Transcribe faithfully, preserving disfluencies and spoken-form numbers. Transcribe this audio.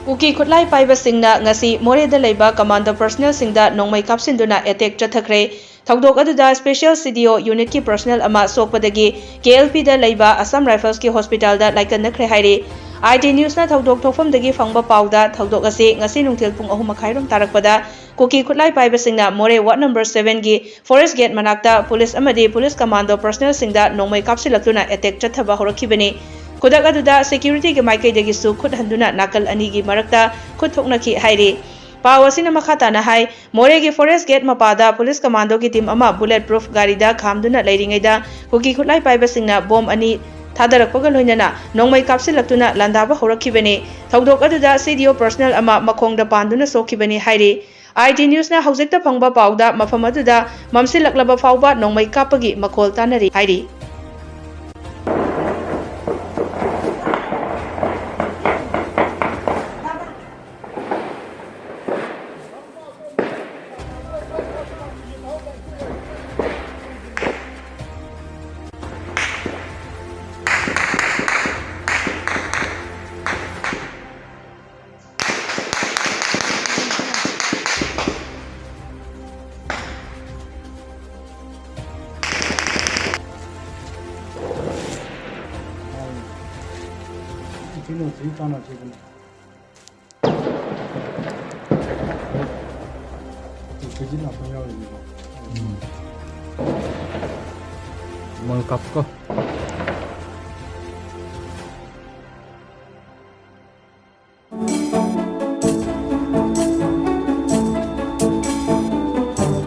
ꯀꯨꯀꯤ ꯈꯨꯠꯂꯥꯏ ꯄꯥꯏꯕꯁꯤꯡꯅ ꯉꯁꯤ ꯃꯣꯔꯦꯗ ꯂꯩꯕ ꯀꯃꯥꯟꯗꯣ ꯄꯔꯁꯅꯦꯜꯁꯤꯡꯗ ꯅꯣꯡꯃꯩ ꯀꯥꯞꯁꯤꯟꯗꯨꯅ ꯑꯦꯇꯦꯛ ꯆꯠꯊꯈ꯭ꯔꯦ꯫ ꯊꯧꯗꯣꯛ ꯑꯗꯨꯗ ꯁ꯭ꯄꯦꯁꯤꯌꯦꯜ ꯁꯤ ꯗꯤ ꯑꯣ ꯌꯨꯅꯤꯠꯀꯤ ꯄꯔꯁꯅꯦꯜ ꯑꯃ ꯁꯣꯛꯄꯗꯒꯤ ꯀꯦ ꯑꯦꯜ ꯄꯤꯗ ꯂꯩꯕ ꯑꯁꯥꯝ ꯔꯥꯏꯐꯜꯁꯀꯤ ꯍꯣꯁꯄꯤꯇꯥꯜꯗ ꯂꯥꯏꯀꯠꯅꯈ꯭ꯔꯦ ꯍꯥꯏꯔꯤ꯫ ꯑꯥꯏ ꯇꯤ ꯅ꯭ꯌꯨꯁꯅ ꯊꯧꯗꯣꯛ ꯊꯣꯛꯐꯝꯗꯒꯤ ꯐꯪꯕ ꯄꯥꯎꯗ ꯊꯧꯗꯣꯛ ꯑꯁꯤ ꯉꯁꯤ ꯅꯨꯡꯊꯤꯜ ꯄꯨꯡ ꯑꯍꯨꯝ ꯃꯈꯥꯏꯔꯣꯝ ꯇꯥꯔꯛꯄꯗ ꯀꯨꯀꯤ ꯈꯨꯠꯂꯥꯏ ꯄꯥꯏꯕꯁꯤꯡꯅ ꯃꯣꯔꯦ ꯋꯥꯔꯗ ꯅꯝꯕꯔ ꯁꯚꯦꯟꯒꯤ ꯐꯣꯔꯦꯁ ꯒꯦꯠ ꯃꯅꯥꯛꯇ ꯄꯨꯂꯤꯁ ꯑꯃꯗꯤ ꯄꯨꯂꯤꯁ ꯀꯃꯥꯟꯗꯣ ꯄꯔꯁꯅꯦꯜꯁꯤꯡꯗ ꯅꯣꯡꯃꯩ ꯀꯥꯞꯁꯤꯜꯂꯛꯇꯨꯅ ꯑꯦꯇꯦꯛ ꯆꯠꯊꯕ ꯍꯧꯔꯛꯈꯤꯕꯅꯤ꯫ ꯈꯨꯗꯛ ꯑꯗꯨꯗ ꯁꯦꯀ꯭ꯌꯨꯔꯤꯇꯤꯒꯤ ꯃꯥꯏꯀꯩꯗꯒꯤꯁꯨ ꯈꯨꯠ ꯍꯟꯗꯨꯅ ꯅꯥꯀꯜ ꯑꯅꯤꯒꯤ ꯃꯔꯛꯇ ꯈꯨꯠ ꯊꯣꯛꯅꯈꯤ ꯍꯥꯏꯔꯤ꯫ ꯄꯥꯎ ꯑꯁꯤꯅ ꯃꯈꯥ ꯇꯥꯅ ꯍꯥꯏ, ꯃꯣꯔꯦꯒꯤ ꯐꯣꯔꯦꯁ ꯒꯦꯠ ꯃꯄꯥꯗ ꯄꯨꯂꯤꯁ ꯀꯃꯥꯟꯗꯣꯒꯤ ꯇꯤꯝ ꯑꯃ ꯕꯨꯂꯦꯠ ꯄ꯭ꯔꯨꯐ ꯒꯥꯔꯤꯗ ꯈꯥꯝꯗꯨꯅ ꯂꯩꯔꯤꯉꯩꯗ ꯀꯨꯀꯤ ꯈꯨꯠꯂꯥꯏ ꯄꯥꯏꯕꯁꯤꯡꯅ ꯕꯣꯝ ꯑꯅꯤ ꯊꯥꯗꯔꯛꯄꯒ ꯂꯣꯏꯅꯅ ꯅꯣꯡꯃꯩ ꯀꯥꯞꯁꯤꯜꯂꯛꯇꯨꯅ ꯂꯥꯟꯗꯥꯕ ꯍꯧꯔꯛꯈꯤꯕꯅꯤ꯫ ꯊꯧꯗꯣꯛ ꯑꯗꯨꯗ ꯁꯤ ꯗꯤ ꯑꯣ ꯄꯔꯁꯅꯦꯜ ꯑꯃ ꯃꯈꯣꯡꯗ ꯄꯥꯟꯗꯨꯅ ꯁꯣꯛꯈꯤꯕꯅꯤ ꯍꯥꯏꯔꯤ꯫ ꯑꯥꯏ ꯇꯤ ꯅ꯭ꯌꯨꯁꯅ ꯍꯧꯖꯤꯛꯇ ꯐꯪꯕ ꯄꯥꯎꯗ ꯃꯐꯝ ꯑꯗꯨꯗ ꯃꯝꯁꯤꯜꯂꯛꯂꯕ ꯐꯥꯎꯕ ꯅꯣꯡꯃꯩ ꯀꯥꯞꯄꯒꯤ ꯃꯈꯣꯜ ꯇꯥꯅꯔꯤ ꯍꯥꯏꯔꯤ꯫ ꯃꯣꯏ ꯀꯥꯞꯀꯣ꯫